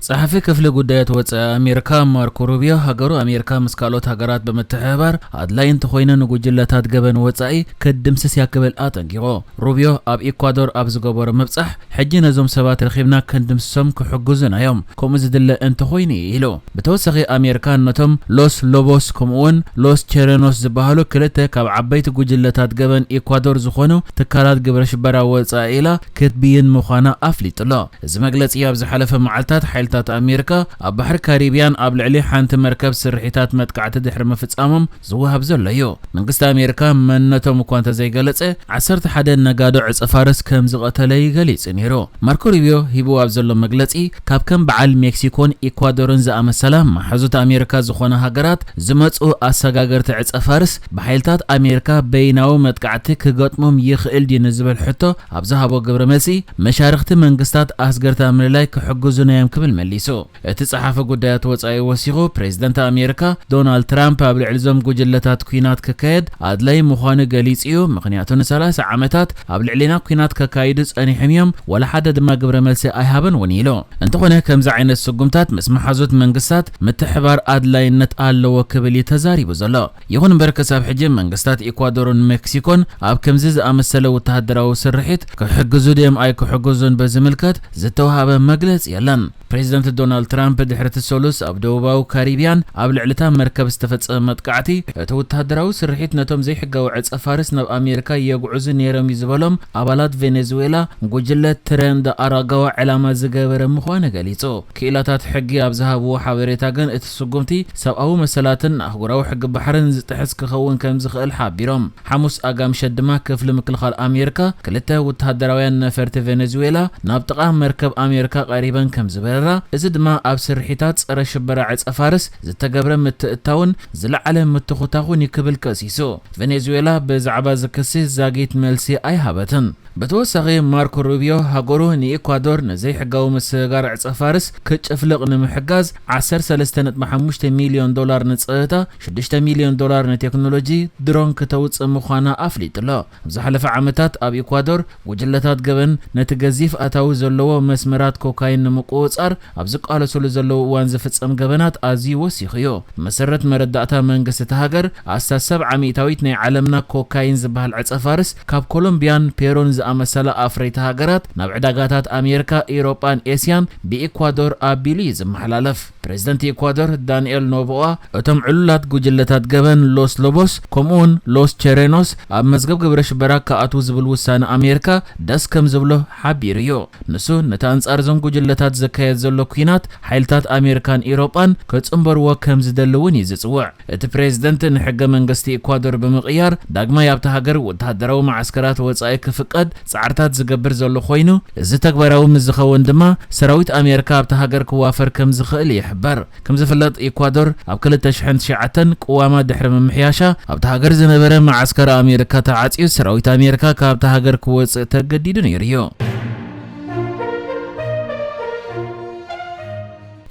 ጸሓፊ ክፍሊ ጉዳያት ወጻኢ ኣሜሪካ ማርኮ ሩቢዮ፣ ሃገሩ ኣሜሪካ ምስ ካልኦት ሃገራት ብምትሕብባር ኣድላይ እንተኾይነ ንጉጅለታት ገበን ወጻኢ ክትድምስስ እያ ክብል ኣጠንቂቑ። ሩቢዮ ኣብ ኢኳዶር ኣብ ዝገበሮ ምብጻሕ፣ ሕጂ ነዞም ሰባት ረኺብና ክንድምስሶም ክሕግዙና እዮም፣ ከምኡ ዝድለ እንተኾይኑ እዩ ኢሉ። ብተወሳኺ ኣሜሪካ ነቶም ሎስ ሎቦስ ከምኡውን ሎስ ቸረኖስ ዝበሃሉ ክልተ ካብ ዓበይቲ ጉጅለታት ገበን ኢኳዶር ዝኾኑ ትካላት ግብረ ሽበራ ወጻኢ ኢላ ክትብይን ምዃና ኣፍሊጡ ኣሎ። እዚ መግለጺ ኣብ ዝሓለፈ መዓልታት ሓይልታት ኣሜሪካ ኣብ ባሕሪ ካሪብያን ኣብ ልዕሊ ሓንቲ መርከብ ስርሒታት መጥቃዕቲ ድሕሪ ምፍጻሞም ዝወሃብ ዘሎ እዩ። መንግስቲ ኣሜሪካ መንነቶም እኳ እንተዘይገለጸ፣ ዓሰርተ ሓደ ነጋዶ ዕጸ ፋርስ ከም ዝቐተለ እዩ ገሊጹ ነይሩ። ማርኮ ሩቢዮ ሂብዎ ኣብ ዘሎ መግለጺ፣ ካብ ከም በዓል ሜክሲኮን ኢኳዶርን ዝኣመሰላ መሓዙት ኣሜሪካ ዝኾና ሃገራት ዝመጹ ኣሰጋገርቲ ዕጸ ፋርስ ብሓይልታት ኣሜሪካ በይናዊ መጥቃዕቲ ክገጥሞም ይኽእል ድዩ ንዝብል ሕቶ ኣብ ዝሃቦ ግብረ መልሲ፣ መሻርኽቲ መንግስታት ኣስገርታ ምልላይ ክሕግዙና እዮም ክብል መሊሱ። እቲ ጸሓፊ ጉዳያት ወጻኢ ወሲኹ፣ ፕሬዝደንት ኣሜሪካ ዶናልድ ትራምፕ ኣብ ልዕሊ እዞም ጉጅለታት ኲናት ክካየድ ኣድላይ ምዃኑ ገሊጹ እዩ፣ ምኽንያቱ ንሰላሳ ዓመታት ኣብ ልዕሊና ኲናት ከካይዱ ጸኒሖም እዮም፣ ወላ ሓደ ድማ ግብረ መልሲ ኣይሃበን እውን ኢሉ። እንተኾነ ከምዚ ዓይነት ስጉምታት ምስ መሓዙት መንግስታት ምትሕባር ኣድላይነት ኣለዎ ክብል እዩ ተዛሪቡ ዘሎ። ይኹን እምበር ክሳብ ሕጂ መንግስታት ኢኳዶርን ሜክሲኮን ኣብ ከምዚ ዝኣመሰለ ወተሃደራዊ ስርሒት ክሕግዙ ድዮም ኣይክሕግዙን በዝምልከት ዝተዋሃበ መግለጺ የለን። ፕሬዚደንት ዶናልድ ትራምፕ ድሕሪ እቲ ሰሉስ ኣብ ደቡባዊ ካሪብያን ኣብ ልዕሊ እታ መርከብ ዝተፈጸመ መጥቃዕቲ፣ እቲ ወተሃደራዊ ስርሒት ነቶም ዘይሕጋዊ ዕጸ ፋርስ ናብ ኣሜሪካ የጉዕዙ ነይሮም እዩ ዝበሎም ኣባላት ቬኔዙዌላ ጉጅለ ትረን ደ ኣራጋዋ ዕላማ ዝገበረ ምዃኑ ገሊጹ። ክኢላታት ሕጊ ኣብ ዝሃብዎ ሓበሬታ ግን እቲ ስጉምቲ ሰብኣዊ መሰላትን ኣህጉራዊ ሕጊ ባሕርን ዝጥሕስ ክኸውን ከም ዝኽእል ሓቢሮም። ሓሙስ ኣጋ ምሸት ድማ ክፍሊ ምክልኻል ኣሜሪካ ክልተ ወተሃደራውያን ነፈርቲ ቬኔዙዌላ ናብ ጥቓ መርከብ ኣሜሪካ ቀሪበን ከም ዝበረራ፣ እዚ ድማ ኣብ ስርሒታት ጸረ ሽበራ ዕጸ ፋርስ ዝተገብረ ምትእትታውን ዝለዓለ ምትኹታኹን እዩ ክብል ከሲሱ። ቬኔዙዌላ ብዛዕባ እዚ ክሲ ዛጊት መልሲ ኣይሃበትን። ብተወሳኺ ማርኮ ሩቢዮ ሃገሩ ንኢኳዶር ንዘይሕጋዊ ምስግጋር ዕጸ ፋርስ ክጭፍልቕ ንምሕጋዝ ዓሰርተ ሰለስተ ነጥቢ ሓሙሽተ ሚልዮን ዶላር ንጽህታ፣ ሽዱሽተ ሚልዮን ዶላር ንቴክኖሎጂ ድሮን ክተውጽእ ምዃና ኣፍሊጡ ኣሎ። ኣብ ዝሓለፈ ዓመታት ኣብ ኢኳዶር ጉጅለታት ገበን ነቲ ገዚፍ ኣታዊ ዘለዎ መስመራት ኮካይን ንምቁጽጻር ኣብ ዝቃለሱሉ ዘለዉ እዋን ዝፍጸም ገበናት ኣዝዩ ወሲኹ እዩ። ብመሰረት መረዳእታ መንግስቲ እታ ሃገር፣ ኣስታት ሰብዓ ሚእታዊት ናይ ዓለምና ኮካይን ዝበሃል ዕጸ ፋርስ ካብ ኮሎምቢያን ፔሩን ዝኣመሰላ ኣፍረይቲ ሃገራት ናብ ዕዳጋታት ኣሜሪካ፣ ኤውሮጳን ኤስያን ብኢኳዶር ኣቢሉ እዩ ዝመሓላለፍ። ፕሬዚደንት ኢኳዶር ዳንኤል ኖቦኣ፣ እቶም ዕሉላት ጉጅለታት ገበን ሎስ ሎቦስ ከምኡውን ሎስ ቸሬኖስ ኣብ መዝገብ ግብረ ሽበራ ክኣትዉ ዝብል ውሳነ ኣሜሪካ ደስ ከም ዝብሎ ሓቢሩ እዩ። ንሱ ነቲ ኣንጻር እዞም ጉጅለታት ዝካየድ ዘሎ ኲናት ሓይልታት ኣሜሪካን ኤውሮጳን ክጽንበርዎ ከም ዝደሊ እውን እዩ ዝጽውዕ። እቲ ፕሬዝደንት ንሕገ መንግስቲ ኢኳዶር ብምቕያር ዳግማይ ኣብታ ሃገር ወተሃደራዊ መዓስከራት ወጻኢ ክፍቀድ ጻዕርታት ዝገብር ዘሎ ኮይኑ፣ እዚ ተግባራዊ ምስ ዝኸውን ድማ ሰራዊት ኣሜሪካ ኣብታ ሃገር ክዋፈር ከም ዝኽእል ይሕበር። ከም ዝፍለጥ ኢኳዶር ኣብ ክልተ ሽሕን ትሽዓተን ቅዋማ ድሕሪ ምምሕያሻ ኣብታ ሃገር ዝነበረ መዓስከር ኣሜሪካ ተዓጽዩ ሰራዊት ኣሜሪካ ካብታ ሃገር ክወጽእ ተገዲዱ ነይሩ እዩ።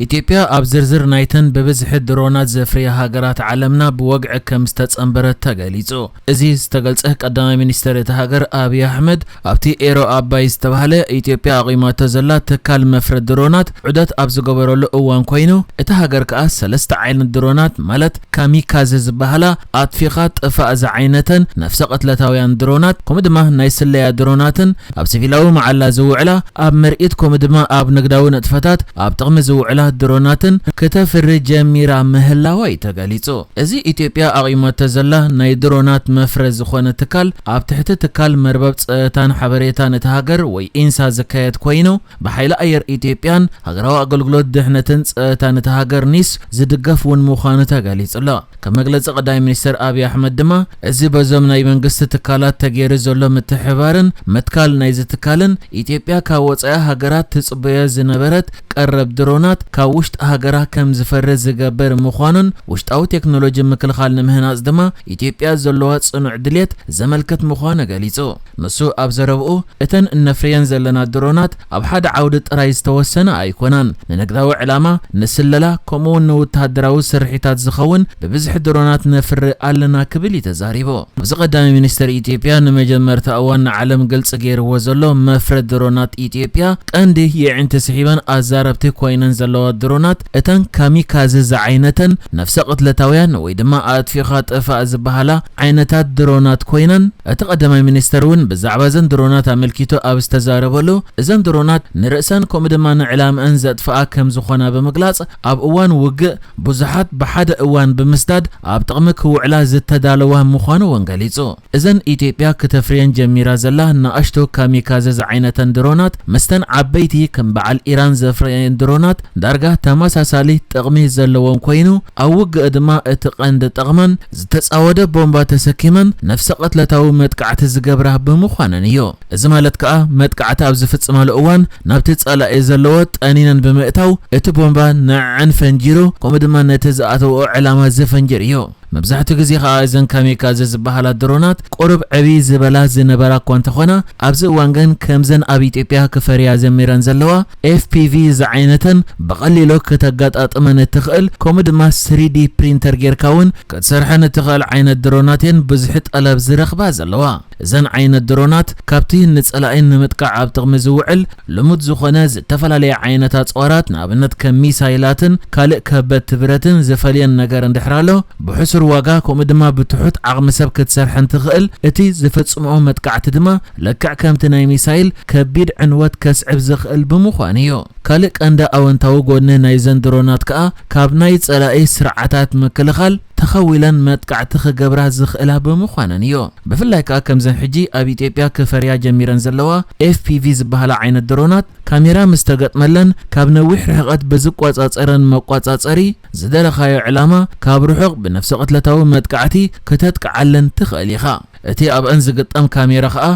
ኢትዮጵያ ኣብ ዝርዝር ናይተን ብብዝሒ ድሮናት ዘፍርያ ሃገራት ዓለምና ብወግዒ ከም ዝተጸንበረት ተገሊጹ። እዚ ዝተገልጸ ቀዳማይ ሚኒስትር እታ ሃገር ኣብይ ኣሕመድ ኣብቲ ኤሮ ኣባይ ዝተባህለ ኢትዮጵያ ኣቒማቶ ዘላ ትካል መፍረ ድሮናት ዑደት ኣብ ዝገበረሉ እዋን ኮይኑ፣ እታ ሃገር ከኣ ሰለስተ ዓይነት ድሮናት ማለት ካሚካዘ ዝበሃላ ኣጥፊኻ ጥፋእ ዝዓይነተን ነፍሰ ቅትለታውያን ድሮናት ከምኡ ድማ ናይ ስለያ ድሮናትን ኣብ ሲቪላዊ መዓላ ዝውዕላ ኣብ ምርኢት ከምኡ ድማ ኣብ ንግዳዊ ንጥፈታት ኣብ ጥቕሚ ዝውዕላ ድሮናትን ክተፍሪ ጀሚራ ምህላዋ እዩ ተገሊጹ። እዚ ኢትዮጵያ ኣቒማቶ ዘላ ናይ ድሮናት መፍረ ዝኾነ ትካል ኣብ ትሕቲ ትካል መርበብ ጸጥታን ሓበሬታን እታ ሃገር ወይ ኢንሳ ዝካየድ ኮይኑ፣ ብሓይሊ ኣየር ኢትዮጵያን ሃገራዊ ኣገልግሎት ድሕነትን ጸጥታን እታ ሃገር ኒስ ዝድገፍ እውን ምዃኑ ተገሊጹ ኣሎ። ከም መግለጺ ቀዳማይ ሚኒስትር ኣብይ ኣሕመድ ድማ፣ እዚ በዞም ናይ መንግስቲ ትካላት ተገይሩ ዘሎ ምትሕባርን ምትካል ናይዚ ትካልን ኢትዮጵያ ካብ ወጻኢ ሃገራት ትጽበዮ ዝነበረት ቀረብ ድሮናት ካብ ውሽጢ ሃገራ ከም ዝፈሪ ዝገብር ምዃኑን ውሽጣዊ ቴክኖሎጂ ምክልኻል ንምህናጽ ድማ ኢትዮጵያ ዘለዋ ጽኑዕ ድሌት ዘመልክት ምዃኑ ገሊጹ። ንሱ ኣብ ዘረብኡ፣ እተን እነፍርየን ዘለና ድሮናት ኣብ ሓደ ዓውዲ ጥራይ ዝተወሰነ ኣይኮናን። ንንግዳዊ ዕላማ፣ ንስለላ፣ ከምኡውን ንወተሃደራዊ ስርሒታት ዝኸውን ብብዝሒ ድሮናት ነፍሪ ኣለና ክብል እዩ ተዛሪቡ። ኣብዚ ቀዳማይ ሚኒስትር ኢትዮጵያ ንመጀመርታ እዋን ንዓለም ግልጺ ገይርዎ ዘሎ፣ መፍረ ድሮናት ኢትዮጵያ ቀንዲ የዒንቲ ስሒበን ኣዛራ ረብቲ ኮይነን ዘለዋ ድሮናት እተን ካሚካዘ ዝዓይነተን ነፍሰ ቅትለታውያን ወይ ድማ ኣጥፊኻ ጥፋእ ዝበሃላ ዓይነታት ድሮናት ኮይነን፣ እቲ ቀዳማይ ሚኒስተር እውን ብዛዕባ እዘን ድሮናት ኣመልኪቱ ኣብ ዝተዛረበሉ፣ እዘን ድሮናት ንርእሰን ከምኡ ድማ ንዕላምአን ዘጥፍኣ ከም ዝኾና ብምግላጽ፣ ኣብ እዋን ውግእ ብዙሓት ብሓደ እዋን ብምስዳድ ኣብ ጥቕሚ ክውዕላ ዝተዳለዋ ምዃኑ እውን ገሊጹ። እዘን ኢትዮጵያ ክተፍርየን ጀሚራ ዘላ ንኣሽቱ ካሚካዘ ዝዓይነተን ድሮናት፣ ምስተን ዓበይቲ ከም በዓል ኢራን ዘፍረየን ድሮናት ዳርጋ ተመሳሳሊ ጥቕሚ ዘለወን ኮይኑ፣ ኣብ ውግእ ድማ እቲ ቀንዲ ጥቕመን ዝተጻወደ ቦምባ ተሰኪመን ነፍሰ ቅትለታዊ መጥቃዕቲ ዝገብራ ብምዃነን እዩ። እዚ ማለት ከኣ መጥቃዕቲ ኣብ ዝፍጽማሉ እዋን ናብቲ ጸላኢ ዘለዎ ጠኒነን ብምእታው እቲ ቦምባ ንዐን ፈንጂሩ፣ ከምኡ ድማ ነቲ ዝኣተወኦ ዕላማ ዝፈንጅር እዩ። መብዛሕትኡ ግዜ ከኣ እዘን ካሚካዘ ዝበሃላ ድሮናት ቁሩብ ዕብይ ዝበላ ዝነበራ እኳ እንተኾና፣ ኣብዚ እዋን ግን ከምዘን ኣብ ኢትዮጵያ ክፈርያ ጀሚረን ዘለዋ ኤፍ ፒ ቪ ዝዓይነተን ብቐሊሉ ከተጋጣጥመን እትኽእል፣ ከምኡ ድማ ስሪ ዲ ፕሪንተር ጌርካ እውን ክትሰርሐን እትኽእል ዓይነት ድሮናት እየን ብዙሕ ጠለብ ዝረኽባ ዘለዋ። እዘን ዓይነት ድሮናት ካብቲ ንጸላኢ ንምጥቃዕ ኣብ ጥቕሚ ዝውዕል ልሙድ ዝኾነ ዝተፈላለየ ዓይነት ኣጽዋራት፣ ንኣብነት ከም ሚሳይላትን ካልእ ከበድቲ ብረትን ዝፈልየን ነገር እንድሕር ኣሎ፣ ብሕሱር ዋጋ ከምኡ ድማ ብትሑት ዓቕሚ ሰብ ክትሰርሐን ትኽእል፣ እቲ ዝፍጽምኦ መጥቃዕቲ ድማ ልክዕ ከምቲ ናይ ሚሳይል ከቢድ ዕንወት ከስዕብ ዝኽእል ብምዃኑ እዩ። ካልእ ቀንዲ ኣወንታዊ ጎኒ ናይዘን ድሮናት ከኣ ካብ ናይ ጸላኢ ስርዓታት ምክልኻል ተኸዊለን መጥቃዕቲ ክገብራ ዝኽእላ ብምዃነን እዩ። ብፍላይ ከኣ ከምዘን ሕጂ ኣብ ኢትዮጵያ ክፈርያ ጀሚረን ዘለዋ ኤፍ ፒ ቪ ዝበሃላ ዓይነት ድሮናት ካሜራ ምስ ተገጥመለን ካብ ነዊሕ ርሕቐት ብዝቆጻጸረን መቆጻጸሪ ዝደለኻዮ ዕላማ ካብ ርሑቕ ብነፍሰ ቅትለታዊ መጥቃዕቲ ክተጥቅዓለን ትኽእል ኢኻ። እቲ ኣብአን ዝግጠም ካሜራ ኸኣ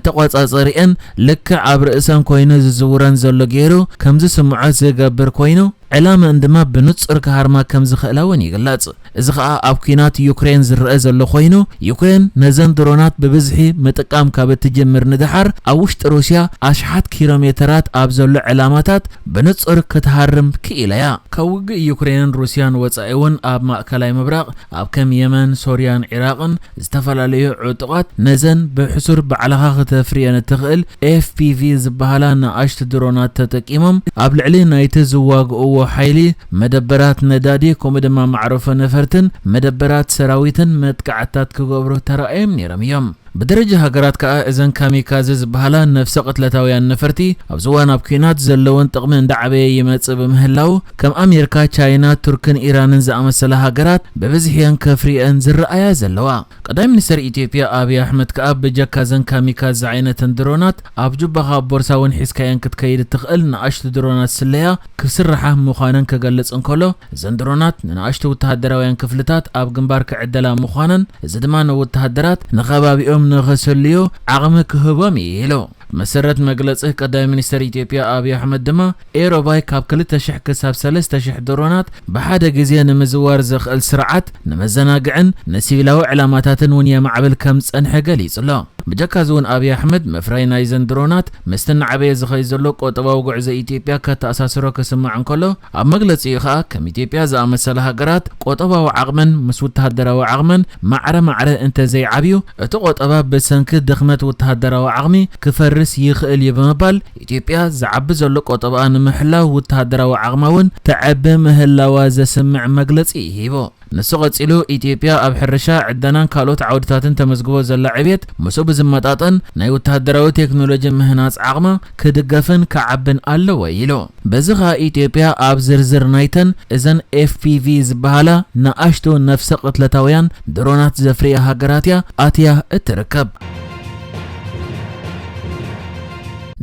ንተቖጻጸሪአን ልክዕ ኣብ ርእሰን ኮይኑ ዝዝውረን ዘሎ ገይሩ ከም ዝስምዖ ዝገብር ኮይኑ፣ ዕላመአን ድማ ብንጹር ክሃርማ ከም ዝኽእላ እውን ይግለጽ። እዚ ኸኣ ኣብ ኲናት ዩክሬን ዝረአ ዘሎ ኮይኑ፣ ዩክሬን ነዘን ድሮናት ብብዝሒ ምጥቃም ካብ እትጅምር ንደሓር፣ ኣብ ውሽጢ ሩስያ ኣሽሓት ኪሎ ሜተራት ኣብ ዘሎ ዕላማታት ብንጹር ክትሃርም ክኢላ እያ። ካብ ውግእ ዩክሬንን ሩስያን ወጻኢ እውን ኣብ ማእከላይ ምብራቕ፣ ኣብ ከም የመን፣ ሶርያን ዒራቕን ዝተፈላለዩ ዕጡቓት ነዘን ብሕሱር ባዕልኻ ክተፍርየን እትኽእል ኤፍ ፒ ቪ ዝበሃላ ንኣሽቱ ድሮናት ተጠቂሞም ኣብ ልዕሊ ናይቲ ዝዋግእዎ ሓይሊ፣ መደበራት ነዳዲ፣ ከምኡ ድማ ማዕረፎ ነፈርትን መደበራት ሰራዊትን መጥቃዕትታት ክገብሩ ተራእዮም ነይሮም እዮም። ብደረጃ ሃገራት ከኣ እዘን ካሚካዘ ዝበሃላ ነፍሰ ቅትለታውያን ነፈርቲ ኣብዚ እዋን ኣብ ኲናት ዘለወን ጥቕሚ እንዳዓበየ ይመጽእ ብምህላው፣ ከም ኣሜሪካ፣ ቻይና፣ ቱርክን ኢራንን ዝኣመሰላ ሃገራት ብብዝሒ እየን ከፍርየን ዝረኣያ ዘለዋ። ቀዳማይ ሚኒስተር ኢትዮጵያ ኣብይ ኣሕመድ ከኣ ብጀካ እዘን ካሚካዘ ዝዓይነተን ድሮናት ኣብ ጁባኻ ኣብ ቦርሳ እውን ሒዝካየን ክትከይድ እትኽእል ንኣሽቱ ድሮናት ስለያ ክስርሓ ምዃነን ክገልጽ እንከሎ፣ እዘን ድሮናት ንንኣሽቱ ወተሃደራውያን ክፍልታት ኣብ ግንባር ክዕደላ ምዃነን፣ እዚ ድማ ንወተሃደራት ንኸባቢኦም ንኸሰልዩ ዓቕሚ ክህቦም እዩ ኢሉ። ብመሰረት መግለጺ ቀዳማይ ሚኒስተር ኢትዮጵያ ኣብይ ኣሕመድ ድማ፣ ኤሮባይ ካብ ክልተ ሽሕ ክሳብ ሰለስተ ሽሕ ድሮናት ብሓደ ግዜ ንምዝዋር ዘኽእል ስርዓት ንመዘናግዕን ንሲቪላዊ ዕላማታትን እውን የማዕብል ከም ዝጸንሐ ገሊጹ ኣሎ። ብጀካ እዚ እውን ኣብይ ኣሕመድ ምፍራይ ናይዘን ድሮናት ምስቲ እናዓበየ ዝኸይድ ዘሎ ቁጠባዊ ጉዕዞ ኢትዮጵያ ከተኣሳስሮ ክስማዕ እንከሎ፣ ኣብ መግለጺኡ ኸኣ ከም ኢትዮጵያ ዝኣመሰላ ሃገራት ቁጠባዊ ዓቕመን ምስ ወተሃደራዊ ዓቕመን ማዕረ ማዕረ እንተዘይዓብዩ፣ እቲ ቁጠባ ብሰንኪ ድኽመት ወተሃደራዊ ዓቕሚ ክፈርስ ይኽእል እዩ ብምባል፣ ኢትዮጵያ ዝዓቢ ዘሎ ቁጠባኣ ንምሕላው ወተሃደራዊ ዓቕማ እውን ተዕቢ ምህላዋ ዘስምዕ መግለጺ ሂቡ። ንሱ ቀጺሉ፣ ኢትዮጵያ ኣብ ሕርሻ፣ ዕደናን ካልኦት ዓውድታትን ተመዝግቦ ዘላ ዕብየት ምስኡ ብዝመጣጠን ናይ ወተሃደራዊ ቴክኖሎጂ ምህናጽ ዓቕማ ክድገፍን ክዓብን ኣለዎ ኢሉ። በዚ ኸኣ ኢትዮጵያ ኣብ ዝርዝር ናይተን እዘን ኤፍ ፒ ቪ ዝበሃላ ንኣሽቱ ነፍሰ ቅትለታውያን ድሮናት ዘፍርያ ሃገራት እያ ኣትያ እትርከብ።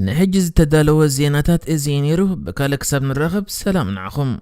ንሕጂ ዝተዳለወ ዜናታት እዚ እዩ ነይሩ። ብካልእ ክሳብ ንራኸብ ሰላም ንዓኹም።